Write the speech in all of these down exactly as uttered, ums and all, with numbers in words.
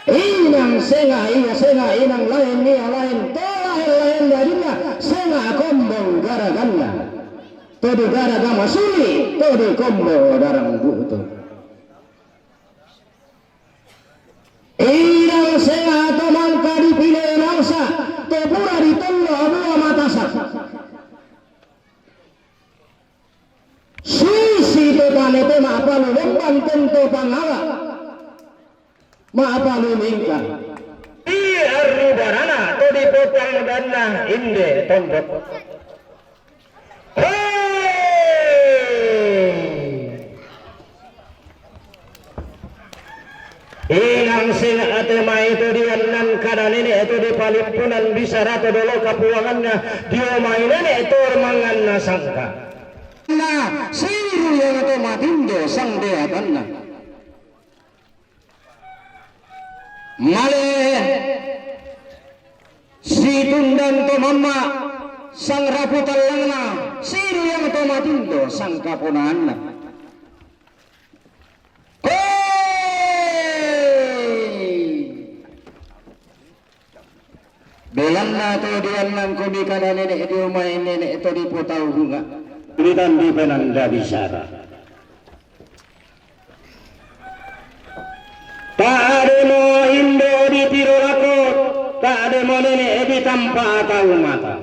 Inang senga' ia senga' inang laen ia laen, to laen-laen dadinna, senga' kombong garaganna. To digaraga masuli', to dikombong darang bu'tu. Inang senga' to mangka dipile' mangsa, to pura ditollo' bua matasa'. Susi to tane te ma'palu lomban tento pangala', ma'palu mingka. Di arrubarana to dipotang danna inde tondok. Hei! Inang senga' te mai to diannan kada nene' to dipalippunan bisara to dolo kapuanganna dio mai nene' to manganna sangka'. Na siru ia to matindo sangdeatanna. Male situndan to mamma' sangrapu tallangna, siru ia to matindo sangkaponaanna. Hei! Belanna to diannan komi kada nene' dio mai nene' to dipotau bunga'. Ritan dipenanda bisara. Ta'demo indo' ditiro lako, ta'demo nene' ditampa tau mata.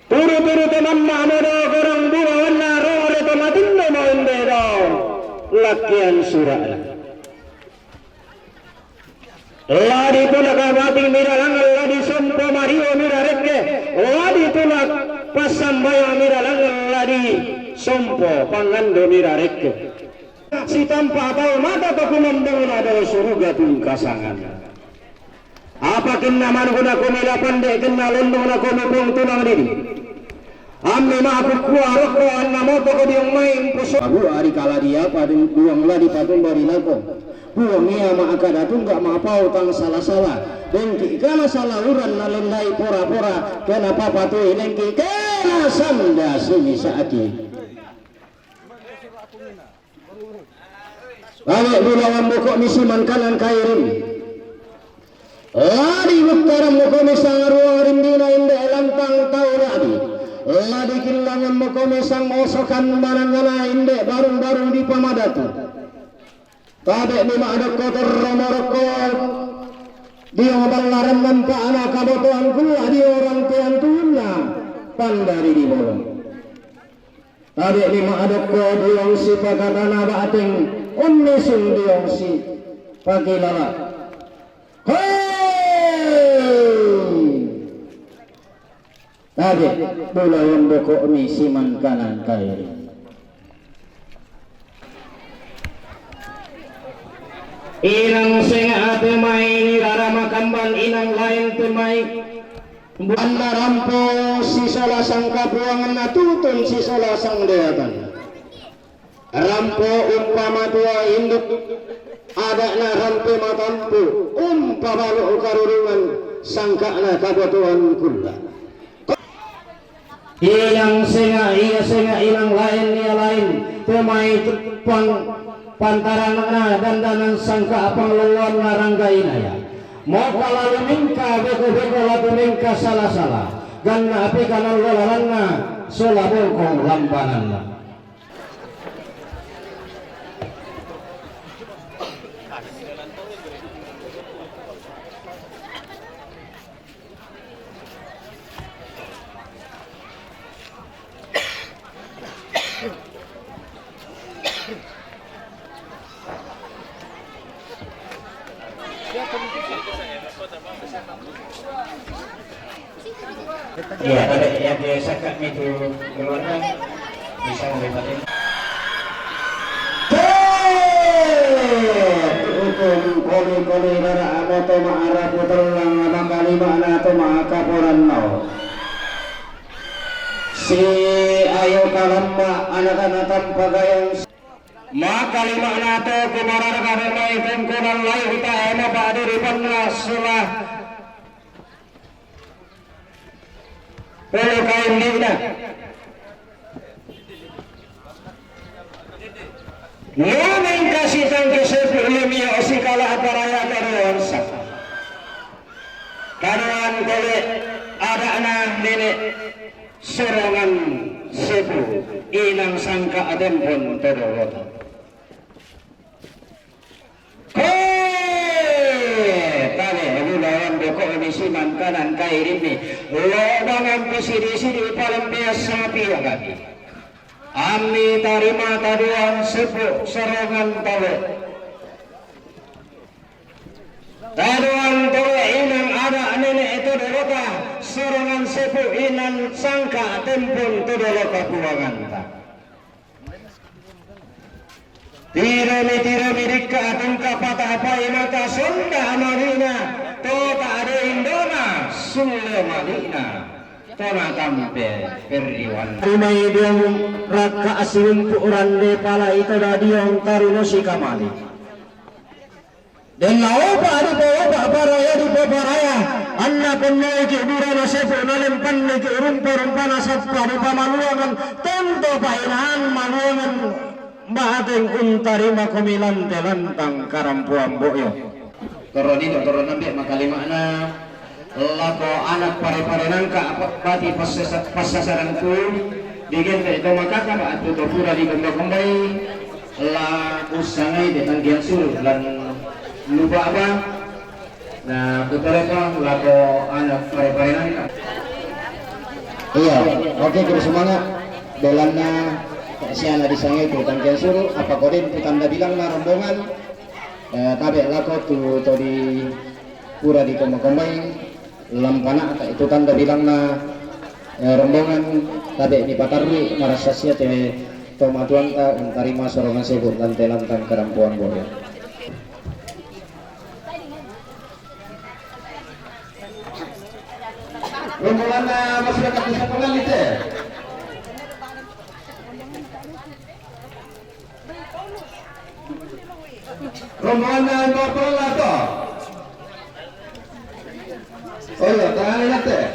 Turu-turu te mamma'mo do korang bulawanna rong re to matindomo inde do lakkean sura'na. La ditulak bating miralangngan, la disompo mario mirarekke, la ditulak passambayang miralangngan, la disompo pangando mirarekke. Sitampa tau mata to kumombongna do suruga tungkasangan. Apa kenna manukna komi la pande kenna londongna komi pong tunang didi. Ammi makukkua rokko anna motoko diong mai mpuso. Abu ari kala dia padung buang la dipatumba ri lako. Buang ia ma'kada tungga ma'pau tang sala-sala. Dengki kala sala uran na lendai pora-pora kena papatui dengki kena sanda sini sa'ki. Tabe' bulawan boko'mi siman kanan kairing. La dibuttaran boko'mi sangaruang rindina inde' lantang tau la'bi. La dikillangan boko'mi sangosokan manangana inde' barung-barung dipamadatu. Tabe'mi ma'dokko torro morokko dio ballaran manfa'na kabotoan kulla' dio rantean tuunna pandari di bolong. Tabe' lima adokko diong sipakatana ba'teng, onnesung diong sipakilala. Hei! Tabe' bulawan boko'mi siman kanan kairi. Inang senga' te mai nirara makamban inang laen te mai. Anna rampo sisola sangkapuanganna tutun sisola sangdeatan. Rampo umpama tua induk, ada'na rampe matampu', umpama lu karurungan sangka'na kabotoan kulla'. Inang senga' ia senga' inang laen ia laen, te mai pang pantaranna dandanan sangka' panglolloanna ranggaina ia. Moka lalu mingka beko-beko latu mingka sala-sala, ganna' api kanallo lalanna sola bongkong lambananna. Iya, ada yang dia sakat itu keluarga bisa melihat ini. Hukum koli-koli rara amoto ma'arapu tellang makalima'na to makaporanno. Si ayo kalamma anak-anak tanpa gayung. Makalima'na to kumararga mai tengkonan lai uta ema pa'diri panna sola. Polo kain dina. Ngomeng kasih tangke sepuh lumio sikala aparaya karuan. Tole ada'na nene' sorongan sepu' inang sangka' tempon to dolota. Koe! Tale lu lawan boko' ni siman kanan kairimmi. Lobangan pisidi-sidi palempeas sapi agaki. Ammi tarima taduan sepu' sorongan tole. Taduan tole inang ada' nene' to dolota, sorongan sepu' inang sangka' tempon to dolo kapuanganta. Tiromi, tiromi dikka' tungka' patapai mata sonda' mali'na, to ta'de indona sulle mali'na, to natampe perriwan. Rimai diong rakka' asirumpu' rande pala' ito dadiong taruno sikamali. Della opa' dipo'opa' paraya dipoparaya, anna ponnoiki' burana sepu' nalempanniki' rumpa-rumpana sappa dipamaluangan, tonto painaan maluangan bateng untarima komi lante lantang karampoan bo'yo. Torro dino, torro nambe' makalima'na. Lako ana' pare-parenangka apa-, bati passasa-, passasaranku, digente' to makaka ba'tu to pura dikomba-kombai, la ussangai de' tangkiang suru' lan luba'ba, na kutoleko lako ana' pare-parenangka. Iya, oke, terus semangat. Belanna siana disangai tu tangkiang suru', apa koden tu tanda bilangna rombongan, eh, tabe' lako tu to di pura dikomba-kombai, lampana'ta itu tanda bilangna, eh, rombongan, tabe' dipatarru' marassasia te tomatuanta untarima sorongan sepu' lante lantang karampoan bo'yo. Rombonganna masyarakat Desa Pengalit, eh. Rombongan Bapak Lato. Oh iya, tangan ingat deh.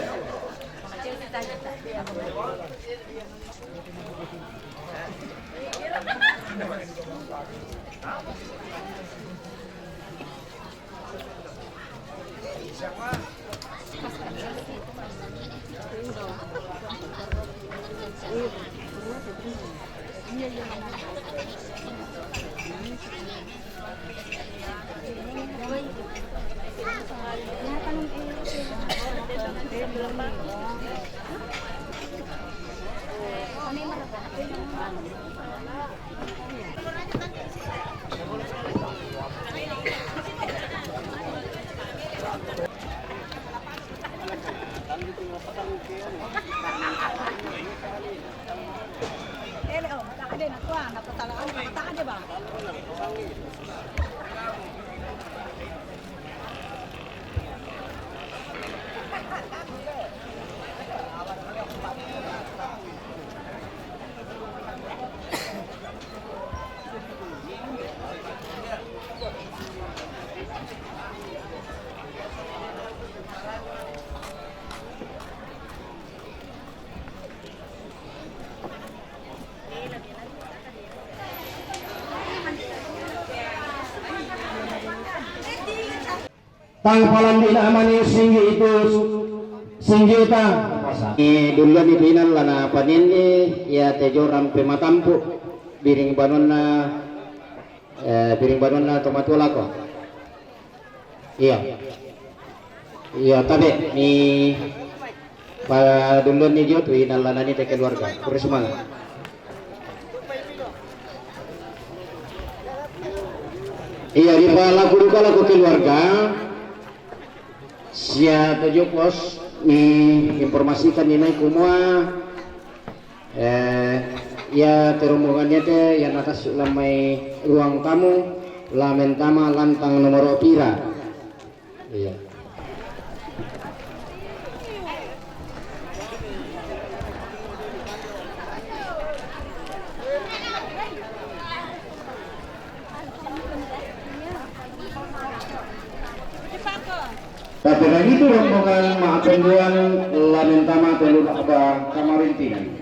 Tang palambi'na amani singgi itu, singgi ta. Ni dulluan itu inang lana paninni, iya te jorang pematampu', biring banuanna, eh, biring banuanna tomatua lako. Iya. Iya, tabe' ni padulluanni dio tu inang lanani te keluarga. Kurre sumanga'. Iya, dipalaku duka lako keluarga. Sia to jokos ni informasikan ni nai kumua, eh, iya te rombongan iate iya natassu' lan mai ruang tamu, la mentama lantang nomoro pira. Iya. Tapi begitu rombongan ma'penduan la mentama tellu ba'ba kamarintingan.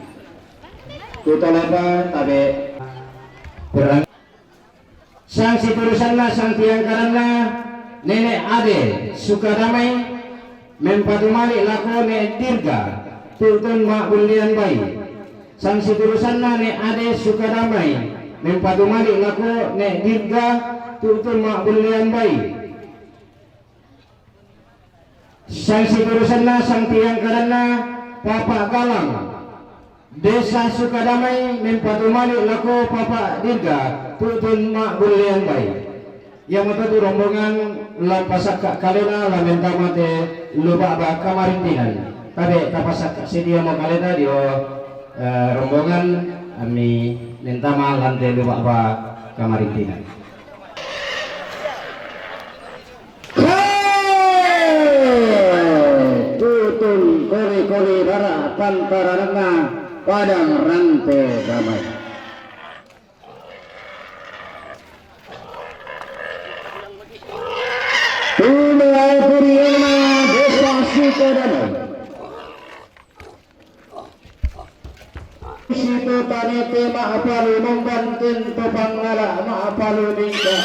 Tutolapa tabe' perang. Sang siturusanna, sang tiangkaranna, Nene' Ade Sukadamai, Mempatumali' lako ne' Dirga, tu'tun ma'bullian bai'. Sangsiturusanna ne' Ade Sukadamai, mempatumali' lako ne' Dirga, tu'tun ma'bullian bai'. Sangsiturusanna, sangtiangkadanna, Papa' Galang, Desa Sukadamai, mempatumali' lako Papa' Dirga, tu'tun ma'bullian bai'. Iamoto tu rombongan la pasakka' kalena la mentama te Luba'ba Kamarintinan. Tabe' tapasakka' sediamo kaleta dio, eh, rombongan, ammi mentama lan te Luba'ba Kamarintinan. He! Tu'tun koli-koli rara' pantaranakna Padang Rante Damai. Tuna Puriana Desa Sukadamai. Situ tanete ma'palu membanten to pangngala' ma'palu ningka.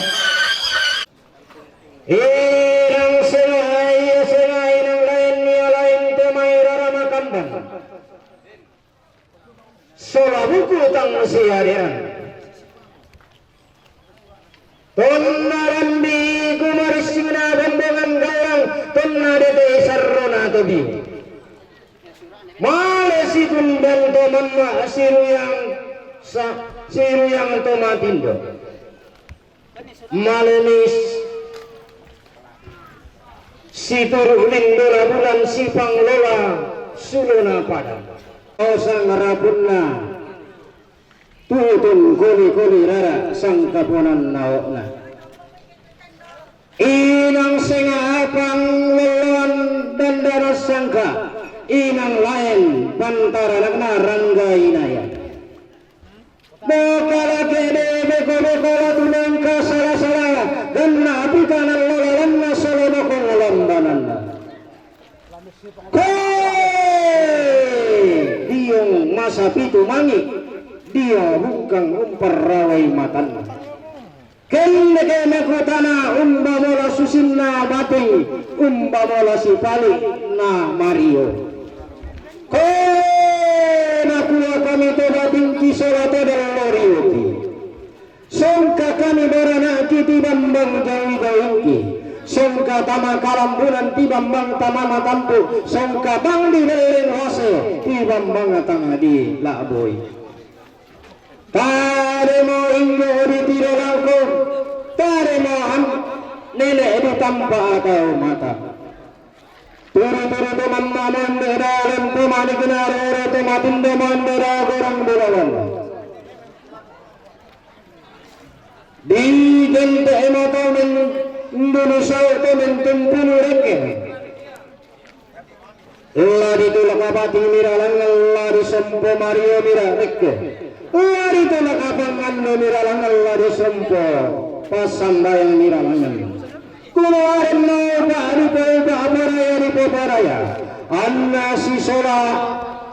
Inang senga' ia senga' inang laen ia laen te mai rara makamban. Sola buku tang siadean. Tonna lambi kumarissingna bombongan gaulang, tonna dete sarrona to biu. Male situndan to mamma siruyang sa-, siruyang to matindo. Malenis situru' lindona bulan sipanglola sulona padang. Osang rapunna tu'tun koli-koli rara' sangkaponan nao'na. Inang senga' apang lolloan dandana sangka, inang laen pantaranakna Rangga Inaya. Bokala ke'de' beko-beko la tunangka sala-sala, ganna' pika nallo lalanna solo bokong lambananna. Koe! Diong masa pitu mangi', dio bungkang umparrawai matanna. Kenneke makutana umba mola susinna batei, umba mola sipali'na mario. Koe nakua kami to batingki sola to delloriuki. Songka kami barana'ki tibambang jawi-jawingki. Songka tama kalambunan tibambang tama matampu'. Songka tang dilelleng wase tibambang tang dila'boi. Tademo injo ditiro langkong, tademo am-, nene' ditampa' atau mata. Turu-turu to mamma monde dalem to manikna roro to matindo monde dagorang bulawan. Digente'mo to men-, Indonesia to mentumpunu rekke. La ditulak apating miralangngang, la disompo mario mira rekko. La ditulak apanganno miralangngang, la disompo passambayang miralangngang. Kulo arenna upa' dipaupa', paraya dipaparaya. Anna sisola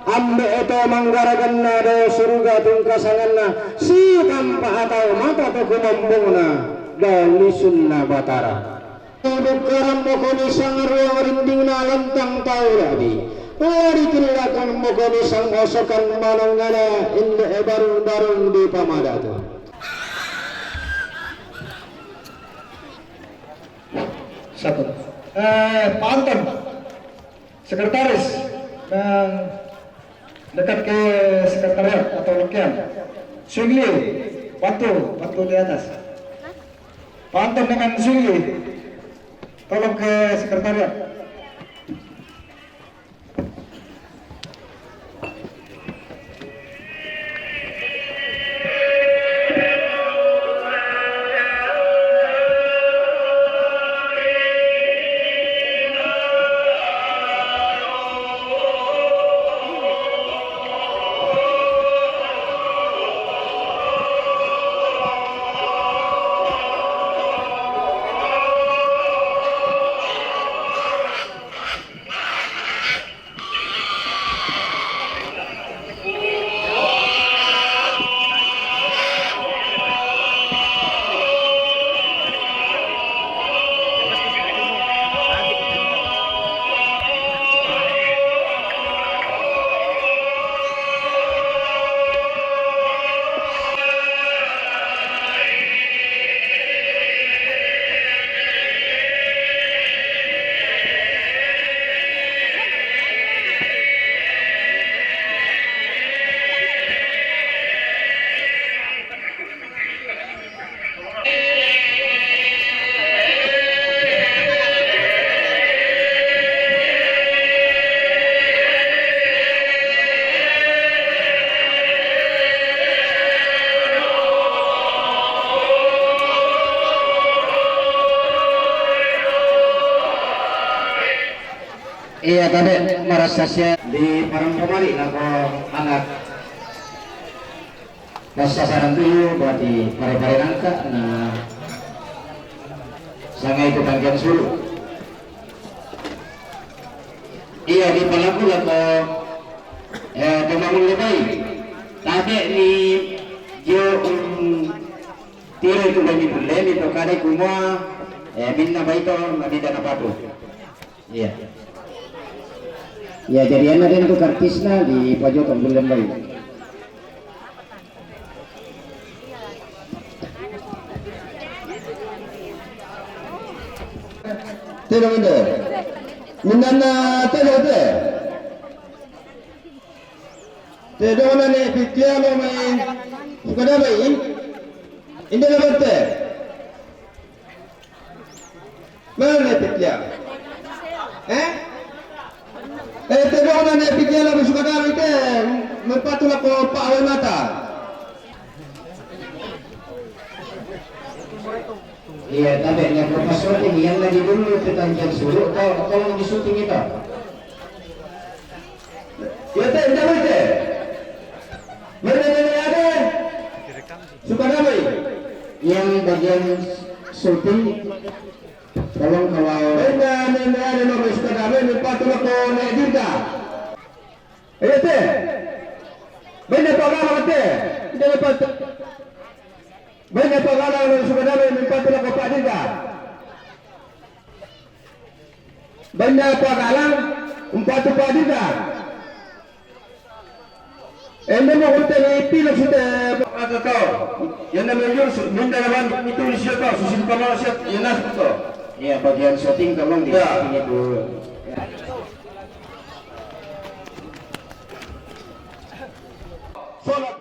ambe' to manggaraganna dao suruga tungkasanganna, sitampa' atau mata to kumombongna dao lisunna Batara. Bukkarammo koni sangaruang rindingna lantang tau la'bi. La ditillakammo koni sangosokan manangngana inde barung-barung di pamadatu. Satu. Eh, Pak Anton, sekretaris, eh, dekat ke sekretariat atau lokean. Swing Liu, bantu, bantu di atas. Pak Anton dengan Swing Liu, tolong ke sekretariat. Iya, tabe' marasa sia di parang pamari nako anak. Pas sasaran tuyu berarti pare-pare nangka na sangai tu tangkian sulu. Iya, di palaku lako, eh, pembangun lebai. Tabe' ni jo, mm, tiro itu demi bulle ni to kadai kumua, eh, minna baito madida napatu. Iya. Ya, jadi ana den tu kartisna di pajokan bulan bayu. Tero ndo. Minanna tero te. Te dona ne pitia lo mai. Sukada mai. Inde na berte. Mana ne pitia? Eh? Eh, te dona ne pitia lo mai Sukada mai te. Mempatu lako pa awe mata. Iya, tabe' ni profesor ini yang lagi dulu tentang jam suruh, tolong, tolong di syuting itu. Iya, te, nda mai te. Mana, mana ada? Sukada mai. Yang bagian syuting, tolong kalau. Mana, mana ada nomor Sukada mai, mempatu lako ne Dirga. Iya, te. Mana pagala te. Nda mai patu. Baina pagala lo Sukada mai mempatu lako pa Dirga. Baina pagala mempatu pa Dirga. Ende mo kunte ni pilo sute. Atau to. Yang namanya jurus minta lawan itu di situ, susun kamar siap, yang nas to. Iya, bagian syuting tolong di sini dulu. Ya. Sholat.